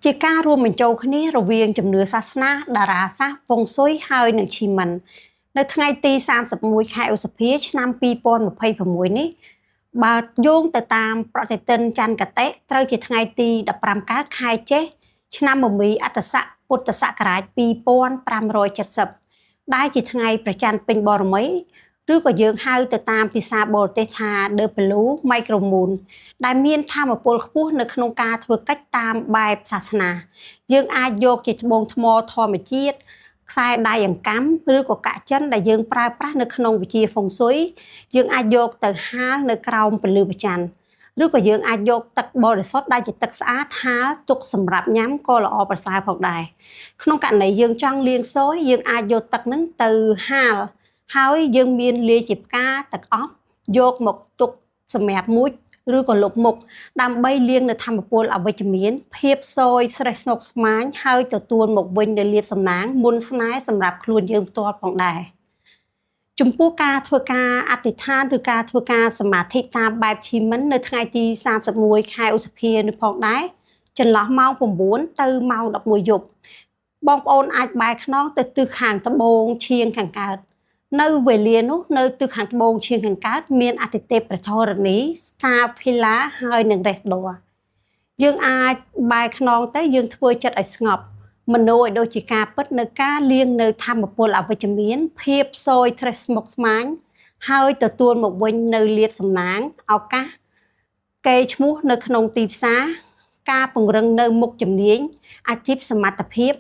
ជាការរួមបញ្ចូលគ្នារវាងជំនឿសាសនាតារាសាស្ត្រហ្វុងស៊ុយហើយនិងឈីមិននៅថ្ងៃទី31ខែឧសភាឆ្នាំ2026នេះបើយោងទៅតាមប្រតិទិនចន្ទគតិត្រូវជាថ្ងៃទី15កើតខែចេសឆ្នាំមមីអត្តស័កពុទ្ធសករាជ2570ដែលជាថ្ងៃប្រច័នពេញបរមីឬក៏យើងហៅទៅតាមភាសាបរទេសថា The Blue Micro Moon ដែលមានធម៌ពលខ្ពស់នៅក្នុងការធ្វើកិច្ចតាមបែបសាសនា យើងអាចយកជាត្បូងថ្មធម្មជាតិខ្សែដៃអង្កាំឬក៏កាក់ចិនដែលយើងប្រើប្រាស់នៅក្នុងវិជ្ជាហ្វុងស៊ុយយើងអាចយកទៅហាលនៅក្រោមពន្លឺព្រះច័ន្ទឬក៏យើងអាចយកទឹកបរិសុទ្ធដែលជាទឹកស្អាតហាលទុកសម្រាប់ញ៉ាំក៏ល្អប្រសើរផងដែរក្នុងករណីយើងចង់លាងសយយើងអាចយកទឹកហ្នឹងទៅហាលហើយយើងមានលាយជាផ្កាទឹកអប់យកមកទុកសម្រាប់មួយឬក៏លុបមុខដើម្បីលាងនៅធម៌ពលអវិជ្ជមានភាពសយស្រេះស្មុគស្មាញហើយទទួលមកវិញនៅលាភសំណាងមុនស្នេហ៍សម្រាប់ខ្លួនយើងផ្ទាល់ផងដែរចំពោះការធ្វើការអធិដ្ឋានឬការធ្វើការសមាធិតាមបែបឈីមិននៅថ្ងៃទី31ខែឧសភានេះផងដែរចន្លោះម៉ោង9ទៅម៉ោង11យប់បងប្អូនអាចបែរខ្នងទៅទិសខាងត្បូងឈៀងខាងកើតនៅវេលានោះនៅទិសខាងត្បូងឈៀងខាងកើតមានអតិទេពព្រះធរណី Star Villa ហើយនិងរេសដ័រយើងអាចបែរខ្នងទៅយើងធ្វើចិត្តឲ្យស្ងប់មនោឲ្យដូចជាការពិតនៅការលាងនៅធម៌ពលអវិជ្ជមានភាពសយត្រេះស្មុគស្មាញហើយទទួលមកវិញនៅលាភសំណាងឱកាសកេរឈ្មោះនៅក្នុងទីផ្សារការពង្រឹងនៅមុខជំនាញអាជីពសមត្ថភាព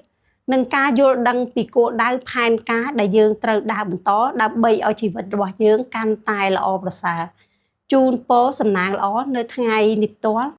និងការយល់ដឹងពីគោលដៅផែនការដែលយើងត្រូវដើរបន្តដើម្បីឲ្យជីវិតរបស់យើងកាន់តែល្អប្រសើរជូនពរសំណាងល្អនៅថ្ងៃនេះផ្ទាល់។